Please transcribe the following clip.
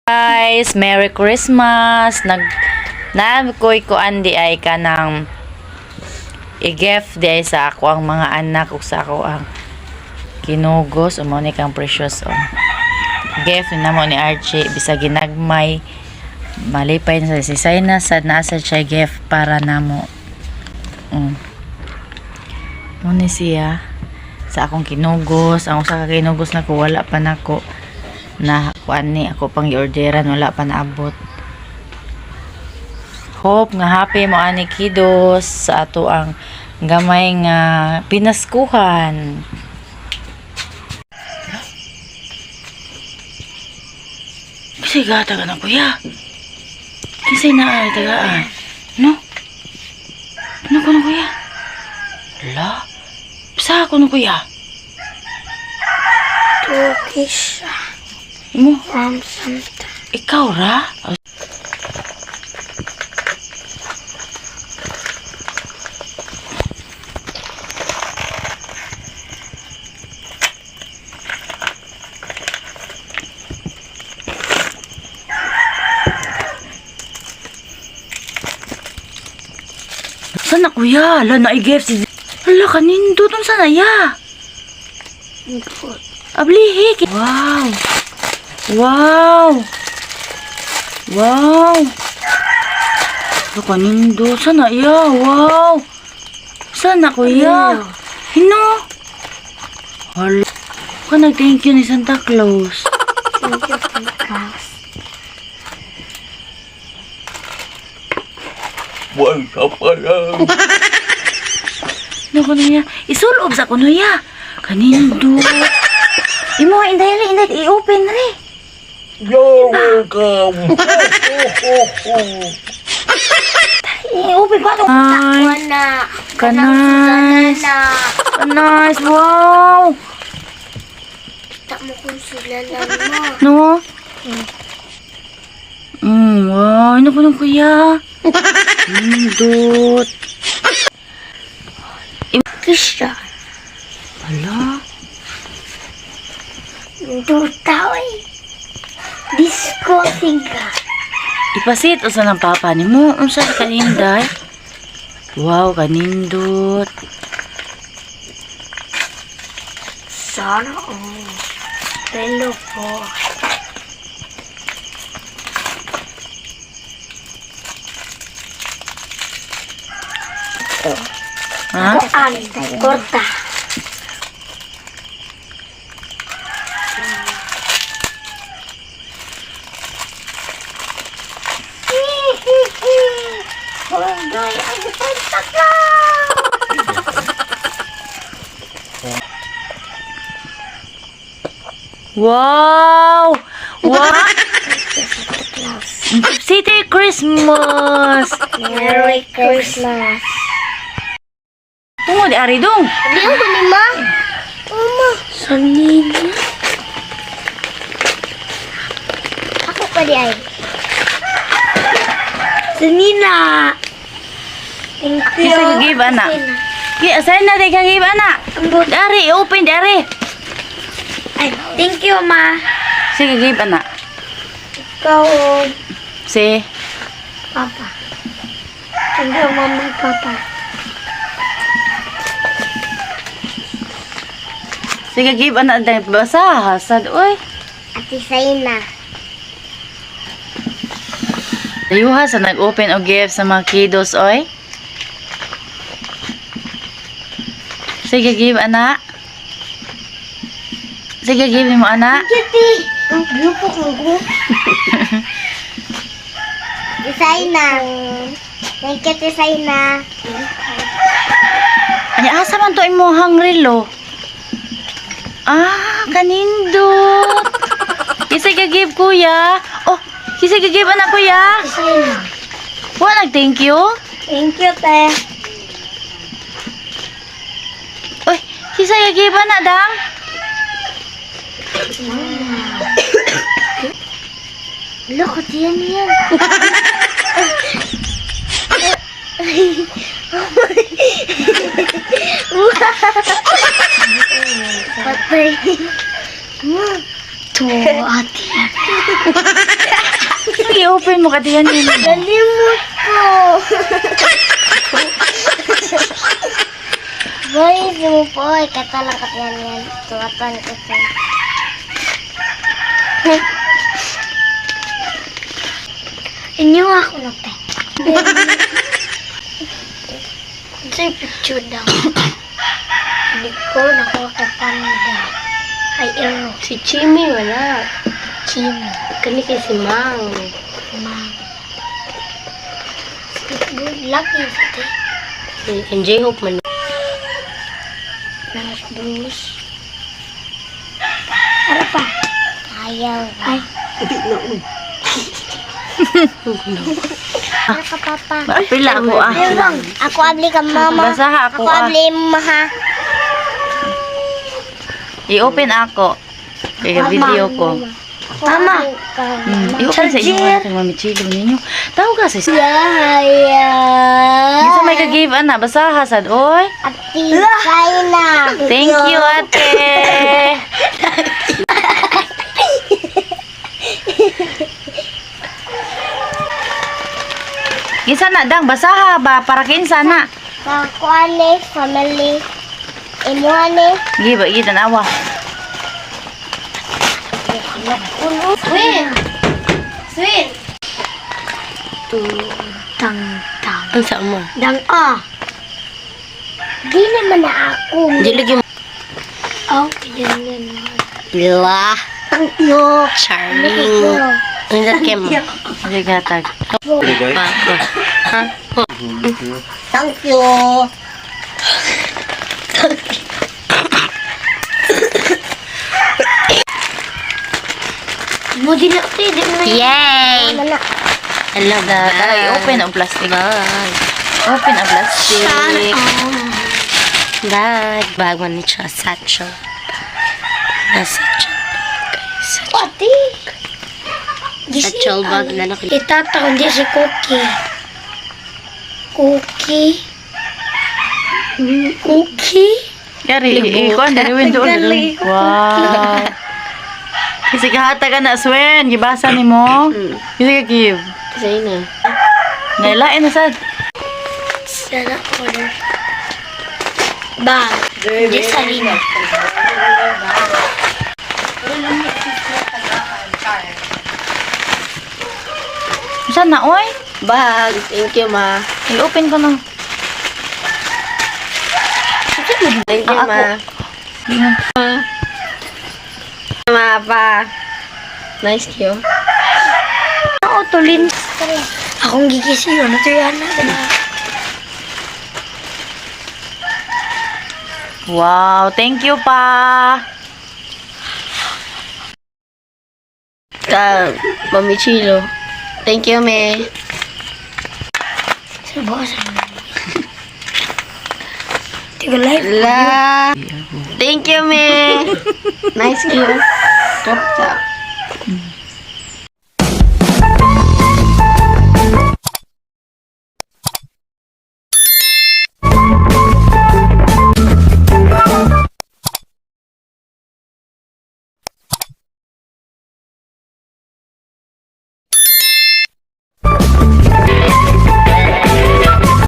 Guys, Merry Christmas. Nag na koy kuan di ay kanang i-gift di ay sa ako ang mga anak ug sa ako ang kinugos. Umo ni kang precious, oh. Gift na mo ni Archie, bisag ginagmay, malipay na sa si na sad nasa siya gift para namo. Mo ni siya sa akong kinugos. Ang usa ka kinugos nako, wala pa nako na kuan ni ako pang i-orderan, wala pa naabot. Hope nga happy mo ani kiddos sa ato ang gamay nga pinaskuhan. Kasi gata ka na, kuya. Kisay na ay tagaan. No? Ano ko na, kuya? Hala? Bisa ako na, kuya. Turkish Mo, from Santa. Ikaw ra? Sana, kuya? Ala, na-gift si... Ala, kanindot. Unsa na ya? Good. Ablihi. Wow. Wow. Wow. Ala, kanindot. Sana iya? Wow. Sana, kuya? Hino. Hala. Ka nag-thank you ni Santa Claus. Thank you, Santa Claus. Buwan ka pa lang. Naku niya. Isulob sa kuno ya. Kanindot. Imo, inday, inday, i-open re. You're welcome. Ho, ho, ho. I-open ko. Ay, Wala. Kanas. Na. Nice. Wow. Kita mo kung sulalan mo. No? Wow. Ano ko nung kuya? Nindot. Turkish. Hala. Duta, oy. Disco siga. Ipasit usa ng papa ni mo. Unsa ka kaninday? Wow, kanindot. Sana oh. Hello po. Ha? An, korta. Hoy, ang Santa Claus! Wow! Wow! Santa Claus. City Christmas! Merry Christmas. Tungo di ari dong. Hindi ko ni ma. Uma. Sanina. Ako pa di ay. Sanina. Thank you. Kisa give ana. Ki asay na di ka give ana. Dari open di ari. Ay, thank you, ma. Sige, give ana. Ikaw, Si Papa. Thank you, Mama, Papa. Sige, give ana dahil basa hasad oy. Ate Saina. Ayuha sa nag-open og gift sa mga kiddos oy. Sige, give ana. Sige, give mo ana. Kitty! Ang grupo ko. Saina. Thank you, Ate Saina. Ay, asa man to imong relo? Ah, kanindot. Kisa ka give, kuya. Oh, kisa ka give anak, kuya. Saina. Wa nag thank you. Thank you, te. Oy, kisa ka give anak dang. Look, yan yan. Patay. To, ate. I-open mo katiyan yun. Nalimot ko. Boy, mo po. Ikatalang katiyan yan. Tuwatan ko siya. Inyo ako na te. Sa picture daw. Hindi ko nakuha kay Panda. Ay, ero. Si Chimmy, wala. Chimmy. Kani kay si Mang. Ma. Good luck yun sa te. Si NJ Hope man. Nas Bruce. Ano pa? Ayaw. Ay. Ano ka, Papa? Pila ako ah. Ayun. Ako abli ka, Mama. Basaha ako, Ako ah. abli mo, ha? I-open ako. Kaya video ko. Mama. I-open sa inyo nga Mami Chilo ninyo. Tawag ka sa Yeah, Kinsa may ka-give ana, basaha sad oy. Ati, China. Thank you, ate. Kinsa na dang basaha ba para kinsa na? Ako ane, family. Imo ane. Give gi tanawa. Swin. Swin. Tang tang. Ang sa mo? Dang ah. Di naman na ako. Di lagi mo. Oh, yan yan. La. Thank you. Charming. Ang sa kem. Sige gatag. Pa. Ha? Thank you. Mo di na te, di na. Yay! Mana. I love that. Tara, i-open ang plastic. Bag. Open ang plastic. Bag. Bag man ni siya. Satchel. Na satchel. Guys, Pati. Satchel bag na nakita. Itata kundi si Cookie. Cookie. Cookie. Kari, ikuan diri window diri. Wow. Kasi kahatag ka na, Swen. Gibasa ni mo. Kasi ka give. Sa'yo na. Nailain na sad. Sana order. Bag. Hindi sarili. Saan na, oy? Bag. Thank you, ma. I-open ko na. Thank you, Ah, ma. Ma, pa. Nice you. Ako tulin. Akong gigisi yun. Ito yan. Wow, thank you pa. Ka, Mami Chilo. Thank you, me. Sa bukas. Tiga live. La. Thank you, me. Nice you. Top top.